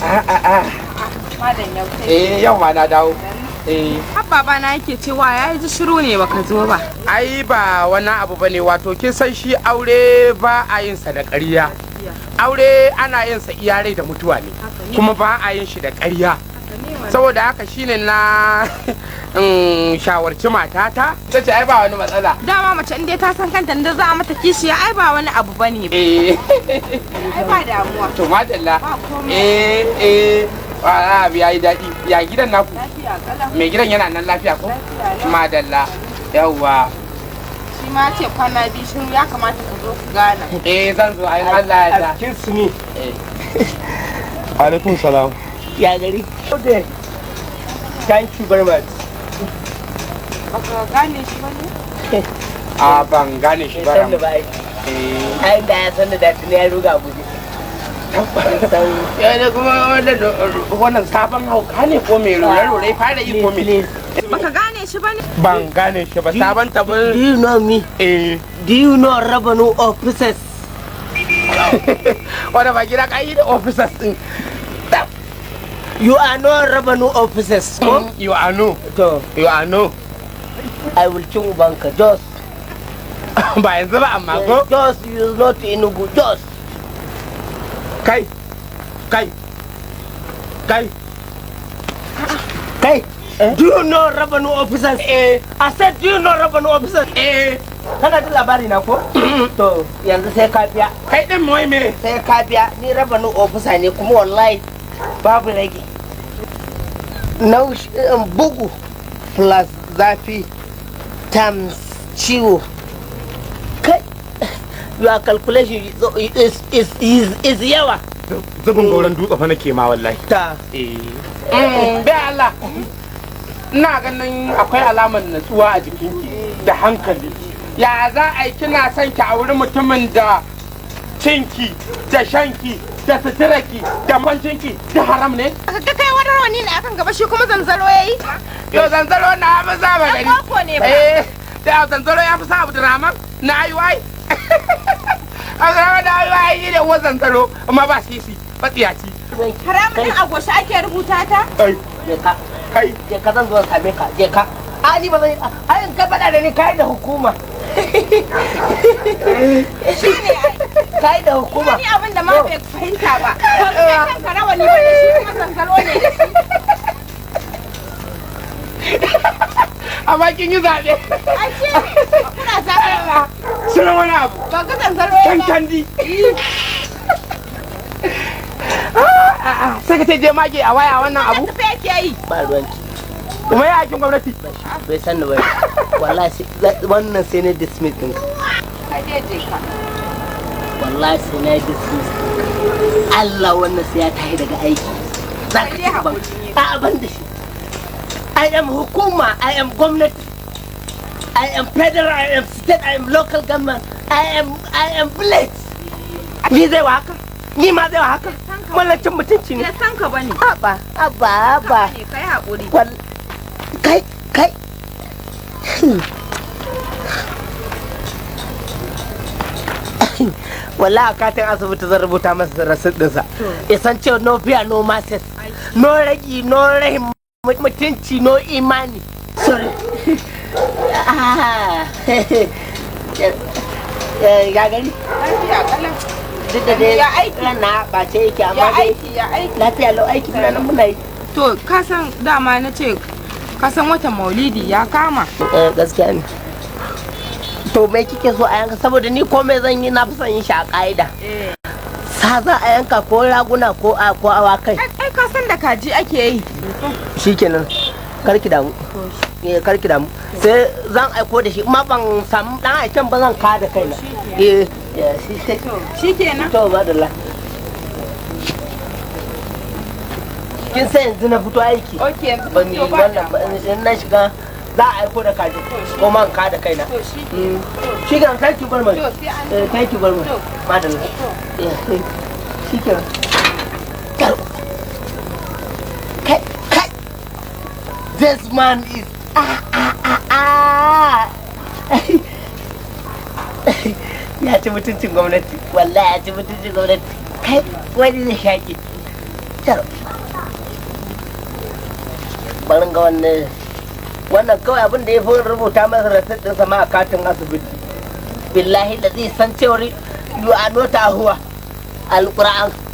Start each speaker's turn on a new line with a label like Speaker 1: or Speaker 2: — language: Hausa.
Speaker 1: A.
Speaker 2: Malam yau sai.
Speaker 1: Eh, yau ma na dawo. Eh.
Speaker 2: Har baba na yake cewa ya ji shiru ne baka zo ba.
Speaker 1: Ai ba wani abu bane, wato kin san shi aure ba a yin sa da ƙarya. Aure ana yin sa iya rai da mutuwa ne. Kuma ba a yin shi da ƙarya. Saboda haka shine na shawarci matata, ta ce ai ba wani matsala.
Speaker 2: Dama mace in dai ta san kanta, inda za a mata kishiya ai ba wani abu bane.
Speaker 1: Eh.
Speaker 2: Ai ba damuwa.
Speaker 1: To madalla.
Speaker 2: Ba komai.
Speaker 1: Eh eh, a abu yayi daɗi. Ya gidan naku?
Speaker 2: Lafiya kalau.
Speaker 1: Mai gidan yana nan lafiya ko?
Speaker 2: Lafiya lau.
Speaker 1: Madalla. Yawwa.
Speaker 2: Shi ma ce kwana biyu shiru, ya kamata ka zo ku gana.
Speaker 1: Eh, zan zo ai Allah ya da.
Speaker 3: Excuse me.
Speaker 1: Eh.
Speaker 3: Alaikum salam. Ya gari? Okay. Thank you very much.
Speaker 2: Baka gane shi bane?
Speaker 1: A ban gane shi ba.
Speaker 3: Bai san da ba ai.
Speaker 1: Eh.
Speaker 3: Ai da ya san da da tuni ya ruga guje.
Speaker 1: Ya ne kuma wannan sabon hauka ne ko mai rore-rore fara yi ko me?
Speaker 3: Please.
Speaker 2: Baka gane shi bane?
Speaker 1: Ban gane shi ba, sabon
Speaker 3: Do
Speaker 1: tabin.
Speaker 3: you know me?
Speaker 1: Eh.
Speaker 3: Do you know revenue officers?
Speaker 1: Wanda ba gida ka yi da officers din.
Speaker 3: You are not revenue officers. Ko?
Speaker 1: You are no.
Speaker 3: To,
Speaker 1: You are no.
Speaker 3: I will cin ubanka. Just.
Speaker 1: Ba yanzu ba amma ko?
Speaker 3: Just you not Enugu. Just.
Speaker 1: Kai. Kai. Kai.
Speaker 3: Kai. Do you know revenue officers?
Speaker 1: Eh.
Speaker 3: I said, do you know revenue officers?
Speaker 1: Eh.
Speaker 3: Kana jin labari na ko? To, yanzu sai ka biya.
Speaker 1: Kai din mai me?
Speaker 3: Sai ka biya, ni revenue officer ne kuma wallahi babu rage. Bugu plus zafi times ciwo. Kai, your calculation is yawa.
Speaker 1: Zubin gauran dutse fa nake ma wallahi.
Speaker 3: Ta.
Speaker 1: Eh. Bai Allah. Ina ganin akwai alamar natsuwa a jikinki da hankali. Ya za a yi kina son ki auri mutumin da cinki da shanki da suturarki da mancinki da haram ne?
Speaker 2: Ka ga kai wani rawani ne akan gaba, shi kuma zanzaro yayi.
Speaker 1: Yo, zanzaro na fi saba gari.
Speaker 2: Ɗan boko ne ba.
Speaker 1: Eh, da zanzaro ya fi sa Abdurrahman na IUI. Abdurrahman na IUI yi da uwar zanzaro, amma ba sisi, ba tsiyaci.
Speaker 2: Haramun din a goshi ake rubuta ta?
Speaker 1: Kai,
Speaker 3: Je ka.
Speaker 1: kai.
Speaker 3: Je ka, zan zo same ka. Je ka. A ni ba zan ai in ka faɗa da ni kai da hukuma.
Speaker 2: Shi ne ai.
Speaker 3: Kai da hukuma.
Speaker 2: Ni abin da ma bai fahimta ba. Ba kai kanka rawani ba ne, shi kuma zanzaro ne da shi.
Speaker 1: Amma kin yi zaɓe.
Speaker 2: Ai shi ne. Kuna zaɓe.
Speaker 1: Sunan wani abu.
Speaker 2: Ba ga zanzaro ya
Speaker 1: Kan
Speaker 2: ba.
Speaker 1: kandi. Sai ka ce je mage a waya wannan abu.
Speaker 2: Tafi yake yi.
Speaker 3: Ba ruwanki.
Speaker 1: Kuma ya aikin gwamnati.
Speaker 3: Bai san da bai. Wallahi wannan sai na dismiss ɗinka.
Speaker 2: Kai dai je ka.
Speaker 3: Wallahi sai na dismiss ɗinka. Allah, wannan sai ya tashi daga aiki. Za ka
Speaker 2: Kai dai
Speaker 3: ci ban.
Speaker 2: haƙuri ne.
Speaker 3: A ban da shi. I am hukuma, I am gwamnati. I am federal, I am state, I am local government, I am village. Ni zai wa haka? Ni ma zai wa haka? Wannan cin mutunci ne.
Speaker 2: Bai san ka bane.
Speaker 3: Haba, haba, haba.
Speaker 2: Ne kai haƙuri.
Speaker 3: Kai, kai. Wallahi a katin asibiti zan rubuta masa rasit ɗinsa. Isan cewa no fear, no mercy, no ragi, no rahim mutunci, no imani. Sorry. Ah. Ya gari?
Speaker 2: Lafiya kalau.
Speaker 3: Duk da dai
Speaker 2: Ya aiki?
Speaker 3: ran na ɓace yake amma
Speaker 2: Ya
Speaker 3: dai
Speaker 2: aiki, ya aiki.
Speaker 3: lafiya lau, aiki muna nan muna yi.
Speaker 2: To ka san dama na ce ka san watan Maulidi ya kama.
Speaker 3: Eh, gaskiya ne. To me kike so a yanka? Saboda ni komai zan yi na fi son yin shi a ka'ida.
Speaker 2: Eh.
Speaker 3: Sa za a yanka ko raguna ko awakai?
Speaker 2: Ai ka san da kaji ake yi.
Speaker 3: Shikenan. Karki damu. Eh, karki damu. Sai zan aiko da shi. Ma ban samu dan aiken ba, zan ka da kaina. Eh, ya shi sai.
Speaker 2: Shikenan.
Speaker 3: To madalla. Kin sai yanzu na fito aiki.
Speaker 2: Okay, yanzu
Speaker 3: Ban yi
Speaker 2: to ba
Speaker 3: wannan ba, in na shiga za a aiko da kaji ko man ka da kaina.
Speaker 2: To shi
Speaker 3: Mm. Shi kan thank you very much.
Speaker 2: To sai an
Speaker 3: Eh, thank you very much.
Speaker 2: To.
Speaker 3: Madalla.
Speaker 2: To.
Speaker 3: Eh, shi kenan. Kai, kai. This man is ah ah ah ah. Ya ci mutuncin gwamnati. Wallahi ya ci mutuncin gwamnati. Kai, wani zai shaƙi. Tar. Barin ga wannan, wannan kawai abin da ya fi rubuta masa rasit ɗinsa ma a katin asibiti. Billahi da zai san cewar you are not a huwa. Alƙur'an.